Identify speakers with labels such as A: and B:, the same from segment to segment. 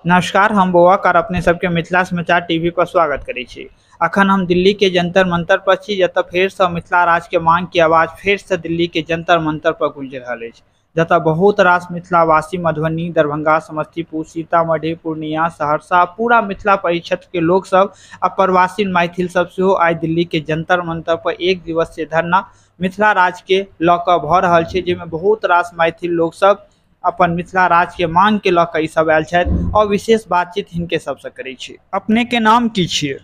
A: नमस्कार, हम बौआ और अपने सबके मिथिला समाचार टीवी पर स्वागत करै छी। अखन हम दिल्ली के जंतर मंतर पर छी, जतऽ फेर से मिथिला राज्य के मांग के आवाज फेर से दिल्ली के जंतर मंतर पर गूंज रहल अछि, जतऽ बहुत रास मिथिलावासी मधुबनी, दरभंगा, समस्तीपुर, सीतामढ़ी, पूर्णिया, सहरसा, पूरा मिथिला परिक्षेत्र के लोग सब आ प्रवासी मैथिल सब सेहो आइ दिल्ली के जंतर मंतर पर एक दिवसीय धरना मिथिला राज्य के लऽ कऽ भऽ रहल छै, जाहिमे बहुत रास मैथिल लोग सब अपन मिथिला राज्य के मांग के लऽ कऽ ई सब आयल छथि और विशेष बातचीत हिनके सबसँ करै छी। अपने के नाम की छियै?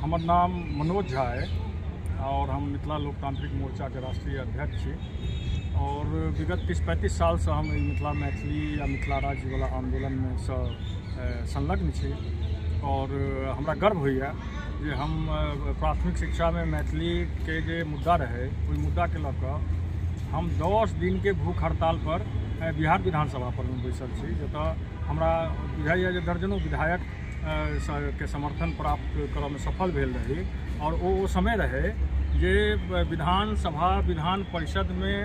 B: हमर नाम मनोज झा है और हम मिथिला लोकतांत्रिक मोर्चा के राष्ट्रीय अध्यक्ष छी और विगत 30-35 साल से हम मिथिला मैथिली या मिथिला राज्य वाला आंदोलन में से संलग्न छी और हमरा गर्व होइए जे हम प्राथमिक शिक्षा में मैथिली के जे मुद्दा रहे ओहि मुद्दा के लऽ कऽ हम 10 दिन के भूख हड़ताल पर बिहार विधानसभा पर में बैसल छी, जतऽ हमरा बुझाइए जे दर्जनों विधायक के समर्थन प्राप्त करऽ में सफल भेल रही। और ओ समय रहे जे विधानसभा विधान परिषद में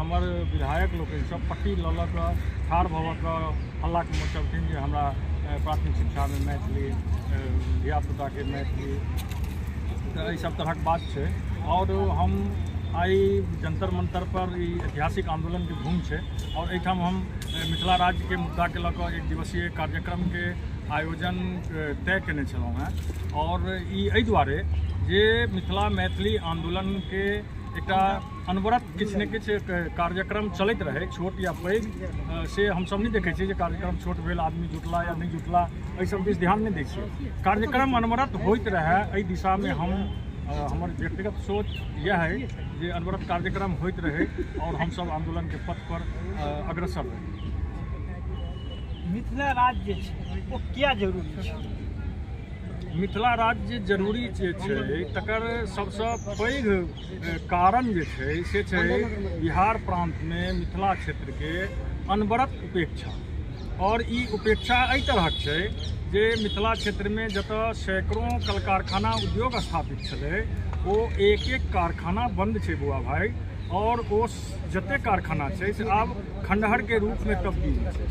B: हमर विधायक लोकनि सब पट्टी लऽ लऽ कऽ ठाढ़ भऽ कऽ हल्ला मचबथिन जे हमरा प्राथमिक शिक्षामे मैथिली, धियापुताके मैथिली, तऽ एहि सब तरहक बात छै। और हम आइ जंतर मंतर पर ई ऐतिहासिक आंदोलनके भूमि छै और एहिठाम हम मिथिला राज्यके मुद्दाके लऽ कऽ एक दिवसीय कार्यक्रमके आयोजन तय केने छलहुँ हेँ। और ई एहि दुआरे जे मिथिला मैथिली आंदोलनके एकटा अनवरत किछु ने किछु कार्यक्रम चलैत रहै, छोट या पैघ, से हमसब नहि देखै छियै जे कार्यक्रम छोट भेल आदमी जुटला या नहि जुटला, एहि सब दिस ध्यान नहि दै छियै। कार्यक्रम अनवरत होइत रहै, एहि दिशामे हम हमर व्यक्तिगत सोच यह है जे अनवरत कार्यक्रम होइत रहै और हमसब आंदोलनके पथ पर अग्रसर रही।
A: मिथिला राज्य छै ओ किया जरूरी छै?
B: मिथिला राज्य जरूरी जे छै तकर सबसँ पैघ कारण जे छै से छै बिहार प्रांतमे मिथिला क्षेत्रके अनवरत उपेक्षा। और ई उपेक्षा एहि तरहक छै जे मिथिला क्षेत्रमे जतऽ सैकड़ों कल कारखाना उद्योग स्थापित छलै ओ एक एक कारखाना बंद छै बौआ भाई, और ओ जते कारखाना छै से आब खंडहरके रूपमे तब्दील छै।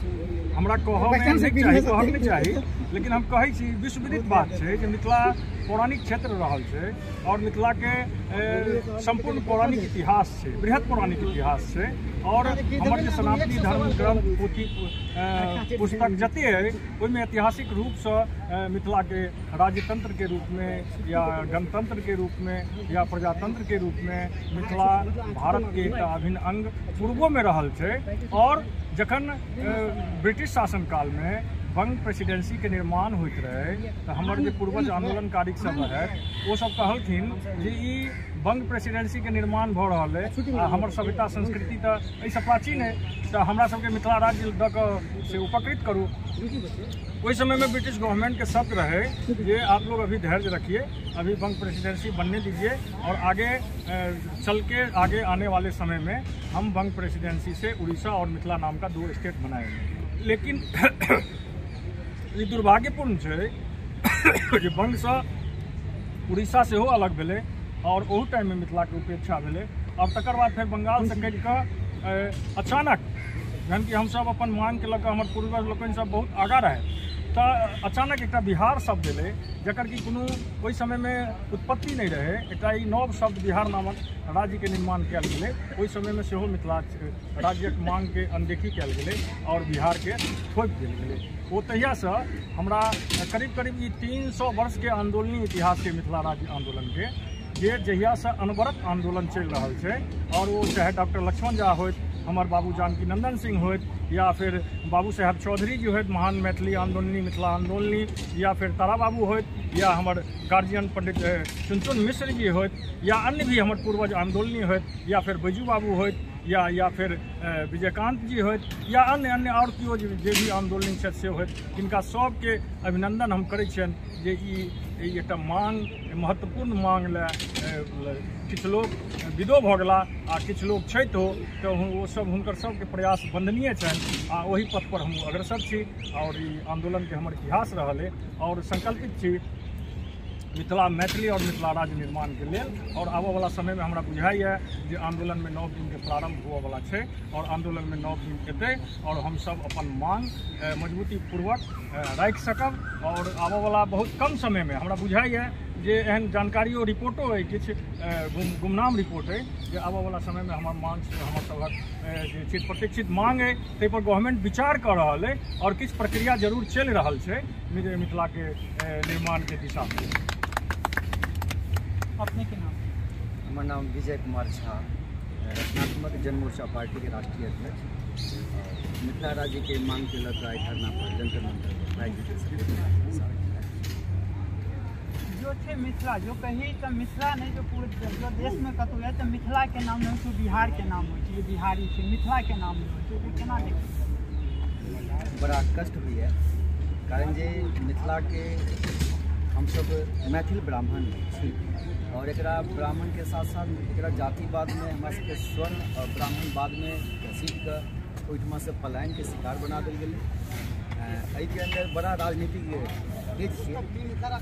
B: हमरा कहऽमे कहक नहि चाही, लेकिन हम कहै छी विश्वविदित बात छै जे मिथिला पौराणिक क्षेत्र रहल छै और मिथिलाके सम्पूर्ण पौराणिक इतिहास छै, बृहत पौराणिक इतिहास छै। और हमर जे सनातनी धर्म ग्रंथ पोथी पुस्तक जते अइ ओहिमे ऐतिहासिक रूपसँ मिथिलाके राज्यतंत्रके रूपमे या गणतंत्रके रूपमे या प्रजातंत्रके रूपमे मिथिला भारतके एकटा अभिन्न अंग पूर्वोमे रहल छै। और जखन ब्रिटिश शासनकालमे बंग प्रेसिडेंसी के निर्माण होइत रहे तऽ हमर जे पूर्वज आंदोलनकारी सब रहै ओ सब कहलखिन जे ई बंग प्रेसिडेंसी के निर्माण भऽ रहल है आ हमर सभ्यता संस्कृति तऽ एहिसँ प्राचीन है, तऽ हमरा सबके मिथिला राज्य दऽ कऽ से उपकृत करू। ओहि समयमे ब्रिटिश गवर्नमेंट के शब्द रहे जे आप लोग अभी धैर्य रखिए, अभी बंग प्रेसिडेंसी बनने दीजिए और आगे चल के आगे आने वाले समय में हम बंग प्रेसिडेंसी से उड़ीसा और मिथिला नाम का 2 स्टेट बनाएंगे। लेकिन ई दुर्भाग्यपूर्ण छै जे बंगसँ उड़ीसा सेहो अलग भेलै और ओहू टाइममे मिथिलाके उपेक्षा भेलै। और तकर बाद फेर बंगालसँ कटि कऽ अचानक, जहन कि हमसब अपन माँगके लऽ कऽ हमर पूर्वज लोकनि सब बहुत आगाँ रहै, तऽ अचानक एकटा बिहार शब्द एलै जकर कि कोनो ओहि समयमे उत्पत्ति नहि रहै। एकटा ई नव शब्द बिहार नामक राज्यके निर्माण कयल गेलै। ओहि समयमे सेहो मिथिला राज्यक माँगके अनदेखी कयल गेलै और बिहारके थोपि देल गेलै। ओ तहियासँ हमरा करीब करीब ई 300 वर्षके आन्दोलनी इतिहास छै मिथिला राज्य आन्दोलनके, जे जहियासँ अनवरत आन्दोलन चलि रहल छै। और ओ चाहे डॉक्टर लक्ष्मण झा होथि, हमर बाबू जानकी नंदन सिंह होथि, या फिर बाबू साहेब चौधरी जी होथि, महान मैथिली आन्दोलनी मिथिला आन्दोलनी, या फिर तारा बाबू होथि, या हमर गार्जियन पंडित चुनचुन मिश्र जी होथि, या अन्य भी हमर पूर्वज आन्दोलनी होथि, या फिर बैजू बाबू होथि, या फिर विजयकांत जी होथि, या अन्य अन्य और केओ जे भी आन्दोलनी छथि से होथि, तिनका सबके अभिनंदन हम करै छियनि जे ई एकटा मांग, महत्वपूर्ण मांग लए किछु लोग विदो भऽ गेला आ किछु लोग छथि हो, तऽ ओ सब हुनकर सबके प्रयास वंदनीय छनि आ ओहि पथ पर हम अग्रसर छी। और ई आन्दोलनके हमर इतिहास रहल अइ और संकल्पित छी मिथिला मैथिली और मिथिला राज्य निर्माणके लेल। और आबयवला समयमे हमरा बुझाइए जे आंदोलनमे नव दिनके प्रारंभ हुअवला छै और आंदोलनमे नव दिन एतै और हमसब अपन मांग मजबूती पूर्वक राखि सकब। और आबयवला बहुत कम समयमे हमरा बुझाइए जे एहन जानकारियो रिपोर्टो अइ, किछु गुमनाम रिपोर्ट अइ जे आबयवला समयमे हमर मांग, हमर सभक जे चिर प्रतीक्षित मांग अइ ताहिपर गवर्नमेंट विचार कऽ रहल अइ और किछु प्रक्रिया जरूर चलि रहल छै मिथिलाके निर्माणके दिशामे।
A: अपने के नाम?
C: हमर नाम विजय कुमार झा, रचनात्मक जनमोर्चा पार्टी के राष्ट्रीय अध्यक्ष। मिथिला राज्य के मांग के लऽ कऽ आइ धरना पर जंतर मंतर पर
A: जो छै मिथिला, जो कही तऽ मिथिला नहि, जो पूरे जो देशमे कतहु जाय तऽ मिथिला के नाम नहि होइ छै, बिहार के नाम होइ छै, बिहारी छै, मिथिला के नाम नहि होइ छै, केना देखै?
C: बड़ा कष्ट होइए, कारण जे मिथिलाके हमसब मैथिल ब्राह्मण छी और एकरा ब्राह्मण के साथ साथ एकरा जातिवादमे हमरा सबके स्वर्ण और ब्राह्मणवादमे घसीट कऽ ओहिठमासँ पलायनके शिकार बना देल गेलै। एहिके अन्दर बड़ा राजनीतिक हेज छै।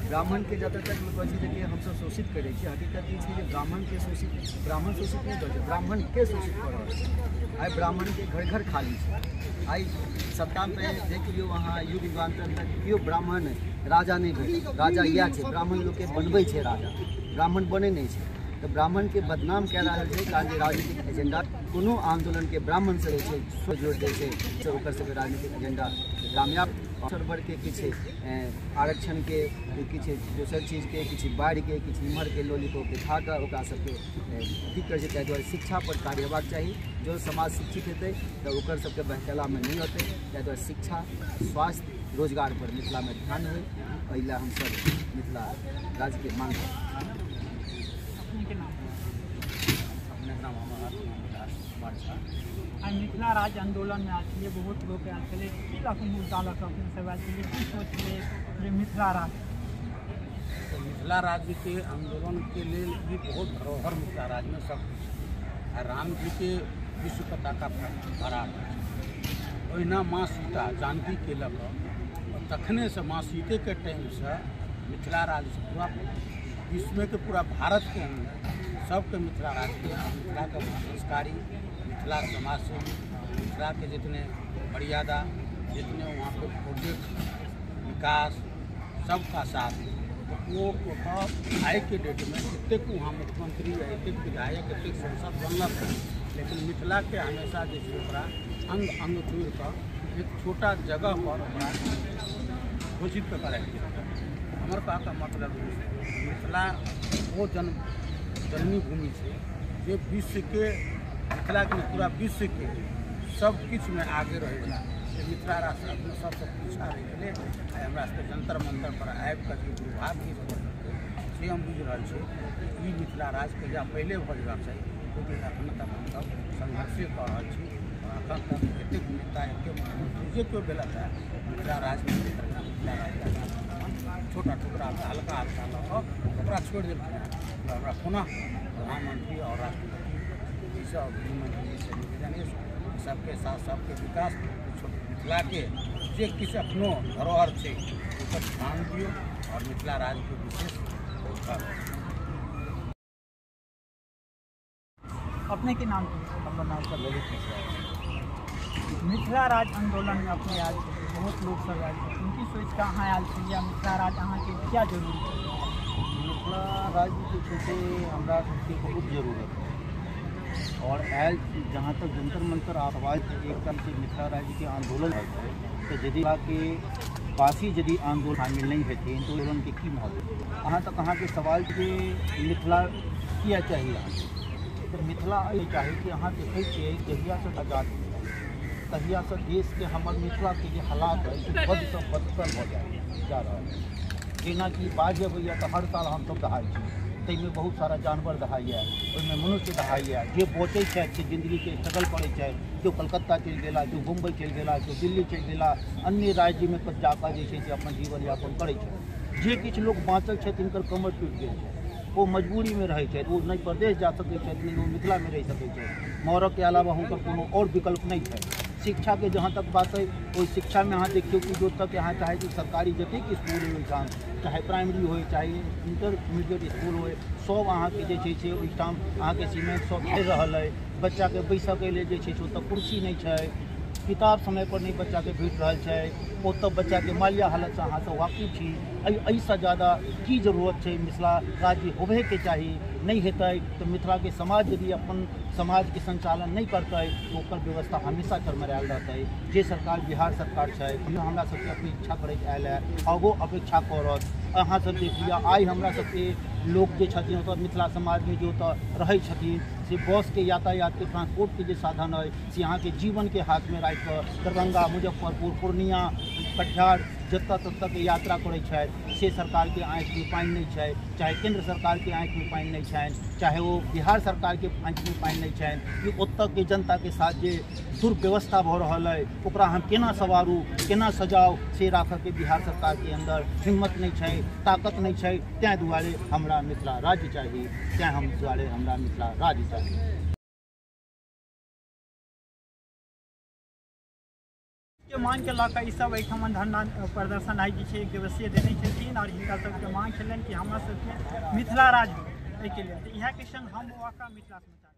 C: ब्राह्मणके जतऽ तक लोक कहै छै जे हमसब शोषित करै छी, हकीकत ई छै जे ब्राह्मणके शोषित, ब्राह्मण शोषित नहि करै छै, ब्राह्मणके शोषित कऽ रहल छै। आइ ब्राह्मणके घर घर खाली छै। आइ सत्तामे देख लियौ अहाँ, युग युगान्तर तक केओ ब्राह्मण राजा नहि भेल। राजा इएह छै, ब्राह्मण लोकके बनबै छै राजा, ब्राह्मण बनै नहि छै। तऽ ब्राह्मणके बदनाम कए रहल छै, कारण जे राजनीतिक एजेंडा कोनो आन्दोलनके ब्राह्मणसँ जे छै जोड़ि दै छै, से ओकर सबके राजनीतिक एजेंडा कामयाब। अवसर वर्गके किछु आरक्षणके, किछु दोसर चीजके, किछु बाढ़िके, किछु इम्हरके लॉलीपॉपके खा कऽ ओकरा सबके अथी करै छै। ताहि दुआरे शिक्षापर कार्य हेबाक चाही। जो समाज शिक्षित हेतै तऽ ओकर सबके बहकेलामे नहि होतै। ताहि दुआरे शिक्षा, स्वास्थ्य, रोजगारपर मिथिलामे ध्यान होइ, एहि लए हमसब मिथिला राज्यके मांग करब।
D: अपने नाम कुमार झा।
A: आइ मिथिला राज्य आंदोलनमे आयल छलियै, बहुत लोक आयल छलै, की लऽ कऽ मुद्दा लऽ कऽ अपने सब आयल छलियै, की सोचलियै जे मिथिला राज्य?
D: तऽ मिथिला राज्यके आन्दोलनके लेल ई बहुत धरोहर मिथिला राज्यमे सब किछु आ राम जीके विश्व पताका फहरा रहल छै। ओहिना माँ सीता जानकीके लऽ कऽ तखनेसँ माँ सीतेके टाइमसँ मिथिला राज्य पूरा विश्वके, पूरा भारतके अन्दर सबके मिथिला राज्यके, मिथिलाके संस्कारी, मिथिला समाज सेवी, मिथिलाके जितने मर्यादा, जितने वहाँ पे प्रोजेक्ट विकास सबका साथ, तो वो आइ के डेटमे एतेक वहाँ मुख्यमंत्री, एतेक विधायक, एतेक सांसद बनलक, लेकिन मिथिलाके हमेशा जे छै ओकरा अंग अंग तोड़ि कऽ एक छोटा जगह पर ओकरा घोषित कऽ राखि देलकै। हमर कहऽके मतलब मिथिला ओ जननी भूमि छै जे विश्वके, मिथिलाके पूरा विश्वके सब किछुमे आगे रहैवला। मिथिला राष्ट्र अपने सबसँ पीछा रहि गेलै। आइ हमरा सबके जंतर मंतर पर आबि कऽ जे दुर्भाग्य से हम बुझि रहल छी ई मिथिला राज्य कहिया पहिले भऽ जेबाक चाही, लेकिन एखन तक हमसब संघर्षे कऽ रहल छी। एखन तक एतेक नेता, एतेक मुख्यमंत्री जे केओ भेलथि हँ, मिथिला राज्यमे मिथिला राज्यके छोटा टुकड़ा हल्का हल्का लऽ कऽ ओकरा छोड़ि देलखिन हँ। हमरा पुनः प्रधानमंत्री और राष्ट्रपति जीसँ और गृहमंत्री जीसँ निवेदन अछि, सबके साथ सबके विकास, मिथिलाके जे किछु एखनो धरोहर छै ओकर ध्यान दियौ और मिथिला राज्यके विशेष।
A: अपने के नाम?
E: हमर नाम सर ललित मिश्रा।
A: मिथिला राज्य आंदोलनमे अपने आयल छलियै, बहुत लोक सब आयल छथिन, की सोचि कऽ अहाँ आयल छलियै? मिथिला राज्य अहाँके किया जरूरी छै?
E: मिथिला राज्य जे छै से हमरा सबके बहुत जरूरत है और आयल जहाँ तक जंतर मंतर आवाज एकटा छै मिथिला राज्यके आंदोलन है, तऽ यदि के वासी यदि आंदोलन शामिल नहि हेथिन तऽ आंदोलनके की महत्व? अहाँ तक अहाँके सवाल जे मिथिला किया चाही अहाँके, तऽ मिथिला एहि चाही कि अहाँ देखै छियै जहियासँ आजाद तहियासँ देशके हमर मिथिलाके जे हालात है से बदसँ बदतर भऽ जा रहल है। जेनाकि बाढ़ि अबैए तऽ हर साल हमसब दहाइ छी, ताहिमे बहुत सारा जानवर दहाइए, ओहिमे मनुष्य दहाइए, जे बचै छथि से जिन्दगीके स्ट्रगल करै छथि, केओ कलकत्ता चलि गेला, केओ मुम्बई चलि गेला, केओ दिल्ली चलि गेला, अन्य राज्यमे जाकऽ जे छै से अपन जीवन यापन करै छथि। जे किछु लोक बाँचल छथि तिनकर कमर टूटि गेल छै, ओ मजबूरीमे रहै छथि, ओ नहि प्रदेश जा सकै छथि, नहि ओ मिथिलामे रहि सकै छथि, मरऽके अलावा हुनकर कोनो आओर विकल्प नहि छनि। शिक्षाके जहाँ तक बात अइ, ओहि शिक्षामे अहाँ देखियौ कि जो तक अहाँ चाहै छी सरकारी जतेक इसकुल होइ ओहिठाम, चाहे प्राइमरी होइ चाहे इंटरमीडिएट इसकुल होइ, सब अहाँके जे छै से ओहिठाम अहाँके सीमेंट सब झड़ि रहल अइ। बच्चाके बैसऽके लेल जे छै से ओतऽ कुर्सी नहि छै, किताब समयपर नहि बच्चाके भेट रहल छै, ओतऽ बच्चाके मालिया हालतसँ अहाँसब वाकिफ छी। एहिसँ ज्यादा की जरूरत छै? मिथिला राज्य होबेके चाही। नहि हेतै तऽ मिथिलाके समाज यदि अपन समाजके संचालन नहि करतै तऽ ओकर व्यवस्था हमेशा चरमरायल रहतै। जे सरकार बिहार सरकार छै, हमरा सबके अपेक्षा करैत आयल है, आगो अपेक्षा करत। अहाँ सब देख लिअ, आइ हमरा सबके लोक जे छथिन ओतऽ मिथिला समाजमे जे ओतऽ रहै छथिन से बसके यातायातके ट्रांसपोर्टके जे साधन अइ से अहाँके जीवनके हाथमे राखिकऽ दरभंगा, मुजफ्फरपुर, पूर्णिया, कटिहार जतऽ ततऽके यात्रा करै छथि, से सरकारके आँखिमे पानि नहि छै, चाहे केन्द्र सरकारके आँखिमे पानि नहि छनि, चाहे ओ बिहार सरकारके आँखिमे पानि नहि छनि कि ओतऽके जनताके साथ जे दुर्व्यवस्था भऽ रहल अइ ओकरा हम केना सवारू, केना सजाउ, से राखऽके बिहार सरकारके अन्दर हिम्मत नहि छै, ताकत नहि छै। ताहि दुआरे हमरा मिथिला राज्य चाही, तैँ हम दुआरे हमरा मिथिला राज्य चाही।
A: के मांग के लऽ कऽ ईसब एहिठाम धरना प्रदर्शन आइ जे छै एक दिवसीय देने छलखिन और हिनका सबके मांग छलनि कि हमरा सबके मिथिला राज्य एहिके लेल। तऽ इएहके संग हम मिथिला समाचार।